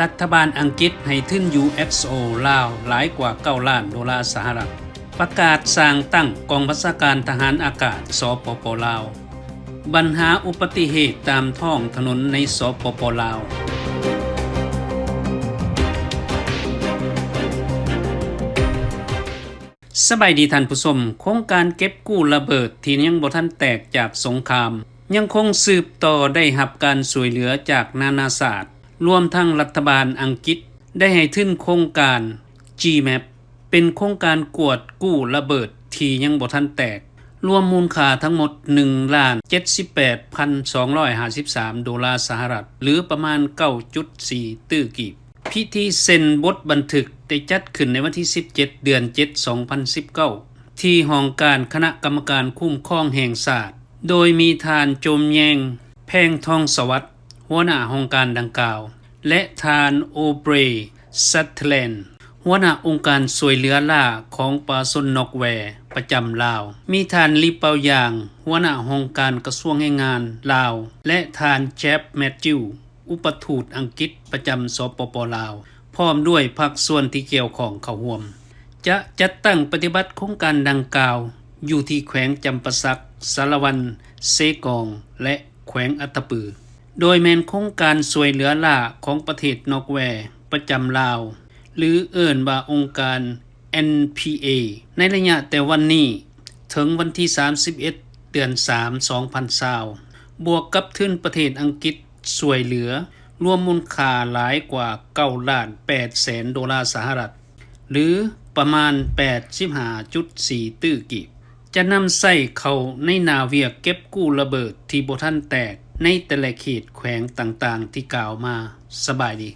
ລັດຖະບານອັງກິດໃຫ້ທຶນ UXO ລາວຫຼາຍກວ່າເກົ້າລ້ານໂດລາສະຫະລັດ. ປະກາດສ້າງຕັ້ງກອງບັນຊາການທະຫານອາກາດ ສປປ ລາວ. ບັນຫາອຸບັດຕິເຫດຕາມທ້ອງຖະໜົນໃນ ສປປ ລາວ. ສະບາຍດີທ່ານຜູ້ຊົມ, ໂຄງການເກັບກູ້ລະເບີດທີ່ຍັງບໍ່ທັນແຕກຈາກສົງຄາມ ຍັງຄົງສືບຕໍ່ໄດ້ຮັບການຊ່ວຍເຫຼືອຈາກນານາຊາດ, ລວມທັງລັດຖະບານອັງກິດໄດ້ໃຫ້ທຶນໂຄງການ GMAP ເປັນໂຄງການກວດກູ້ລະເບີດທີ່ຍັງບໍ່ທັນແຕກ, ລວມມູນຄ່າທັງໝົດໜຶ່ງລ້ານເຈັດສິບແປດພັນສອງຮ້ອຍຫ້າສິບສາມໂດລາສະຫະລັດ ຫຼື ປະມານເກົ້າຈຸດສີ່ຕື້ກີບ. ພິທີເຊັນບົດບັນທຶກໄດ້ຈັດຂຶ້ນໃນວັນທີສິບເຈັດ ເດືອນເຈັດ ສອງພັນສິບເກົ້າ ທີ່ຫ້ອງການຄະນະກຳມະການຄຸ້ມຄອງແຫ່ງຊາດ, ໂດຍມີທ່ານ ໂຈມແຍງ ແພງທອງສະຫວັດ ຫົວໜ້າຫ້ອງການດັ່ງກ່າວ ແລະ ທ່ານ ໂອເບຣ ຊັດເທີແລນ ຫົວໜ້າອົງການຊ່ວຍເຫຼືອລ້າຂອງປະຊາຊົນນອກແວປະຈຳລາວ, ມີທ່ານ ລີ ເປົາຢາງ ຫົວໜ້າຫ້ອງການກະຊວງແຮງງານລາວ ແລະ ທ່ານ ແຈັບ ແມັດຕິວ ອຸປະທູດອັງກິດປະຈຳ ສປປ ລາວ ພ້ອມດ້ວຍພາກສ່ວນທີ່ກ່ຽວຂ້ອງເຂົ້າຮ່ວມ. ຈະຈັດຕັ້ງປະຕິບັດໂຄງການດັ່ງກ່າວຢູ່ທີ່ແຂວງຈຳປາສັກ, ສາລະວັນ, ເຊກອງ ແລະ ແຂວງອັດຕະປື, ໂດຍແມ່ນໂຄງການຊ່ວຍເຫຼືອລ້າຂອງປະເທດນອກແວປະຈຳລາວ ຫຼື ເອີ້ນວ່າອົງການ NPA ໃນໄລຍະແຕ່ວັນນີ້ເຖິງວັນທີສາມສິບເອັດ ເດືອນສາມ ສອງພັນຊາວ ບວກກັບທຶນປະເທດອັງກິດ ຊ່ວຍເຫຼືອ ລວມມູນຄ່າຫຼາຍກວ່າເກົ້າລ້ານແປດແສນໂດລາສະຫະລັດ ຫຼື ປະມານແປດສິບຫ້າຈຸດສີ່ຕື້ກີບ ຈະນຳໃຊ້ເຂົ້າໃນໜ້າວຽກເກັບກູ້ລະເບີດທີ່ບໍ່ທັນແຕກໃນແຕ່ລະເຂດແຂວງຕ່າງໆທີ່ກ່າວມາ. ສະບາຍດີ.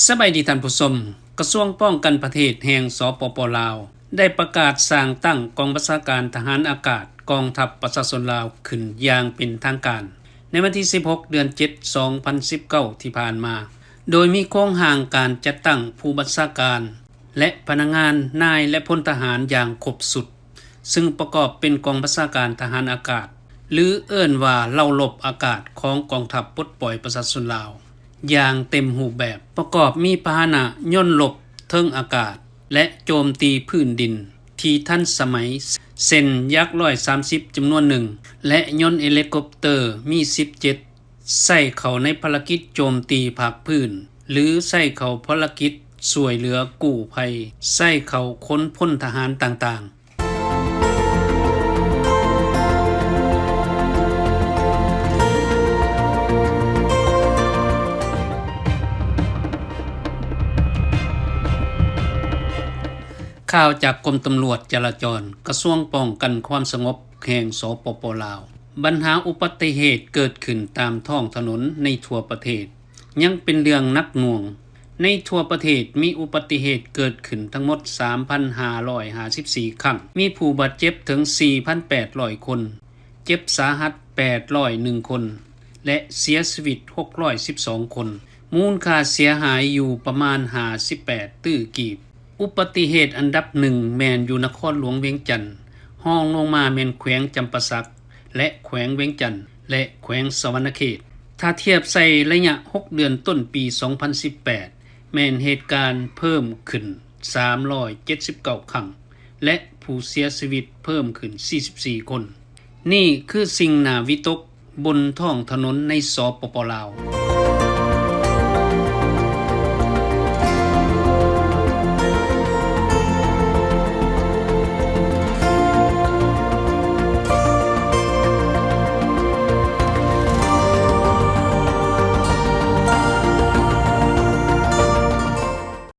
ສະບາຍດີທ່ານຜູ້ຊົມ, ກະຊວງປ້ອງກັນປະເທດແຫ່ງ ສປປ ລາວ ໄດ້ປະກາດສ້າງຕັ້ງກອງບັນຊາການທະຫານອາກາດກອງທັບປະຊາຊົນລາວຂຶ້ນຢ່າງເປັນທາງການ ໃນວັນທີສິບຫົກ ເດືອນເຈັດ ສອງພັນສິບເກົ້າ ທີ່ຜ່ານມາ, ໂດຍມີໂຄງຮ່າງການຈັດຕັ້ງຜູ້ບັນຊາການ ແລະ ພະນັກງານນາຍ ແລະ ພົນທະຫານຢ່າງຄົບຊຸດ, ຊຶ່ງປະກອບເປັນກອງບັນຊາການທະຫານອາກາດ ຫຼື ເອີ້ນວ່າເຫຼົ່າລົບອາກາດຂອງກອງທັບປົດປ່ອຍປະຊາຊົນລາວ ຢ່າງເຕັມຮູບແບບ, ປະກອບມີພາຫະນະຍົນລົບເທິງອາກາດ ແລະ ໂຈມຕີພື້ນດິນທີ່ທັນສະໄໝ ເຊັ່ນ ຍັກ ຮ້ອຍສາມສິບ ຈຳນວນໜຶ່ງ ແລະ ຍົນເອລິຄອບເຕີ ມີ ສິບເຈັດ ໃຊ້ເຂົ້າໃນພາລະກິດໂຈມຕີພາກພື້ນ ຫຼື ໃຊ້ເຂົ້າພາລະກິດຊ່ວຍເຫຼືອກູ້ໄພ, ໃຊ້ເຂົ້າຂົນພົນທະຫານຕ່າງໆ. ຂ່າວຈາກກົມຕຳຫຼວດຈະລາຈອນ, ກະຊວງປ້ອງກັນຄວາມສະຫງົບແຫ່ງ ສປປ ລາວ. ບັນຫາອຸບັດຕິເຫດເກີດຂຶ້ນຕາມທ້ອງຖະໜົນໃນທົ່ວປະເທດ ຍັງເປັນເລື່ອງໜັກໜ່ວງ. ໃນທົ່ວປະເທດມີອຸບັດຕິເຫດເກີດຂຶ້ນທັງໝົດ ສາມພັນຫ້າຮ້ອຍຫ້າສິບສີ່ ຄັ້ງ, ມີຜູ້ບາດເຈັບເຖິງ ສີ່ພັນແປດຮ້ອຍ ຄົນ, ເຈັບສາຫັດ ແປດຮ້ອຍໜຶ່ງ ຄົນ ແລະ ເສຍຊີວິດ ຫົກຮ້ອຍສິບສອງ ຄົນ, ມູນຄ່າເສຍຫາຍຢູ່ປະມານ ຫ້າສິບແປດ ຕື້ກີບ. ອຸບັດຕິເຫດອັນດັບໜຶ່ງແມ່ນຢູ່ນະຄອນຫຼວງວຽງຈັນ, ຮອງລົງມາແມ່ນແຂວງຈຳປາສັກ ແລະ ແຂວງວຽງຈັນ ແລະ ແຂວງສະຫວັນນະເຂດ. ຖ້າທຽບໃສ່ໄລຍະຫົກເດືອນຕົ້ນປີສອງພັນສິບແປດ ແມ່ນເຫດການເພີ່ມຂຶ້ນສາມຮ້ອຍເຈັດສິບເກົ້າຄັ້ງ ແລະ ຜູ້ເສຍຊີວິດເພີ່ມຂຶ້ນສີ່ສິບສີ່ຄົນ. ນີ້ຄືສິ່ງໜ້າວິຕົກ ບົນທ້ອງຖະໜົນໃນ ສປປ ລາວ.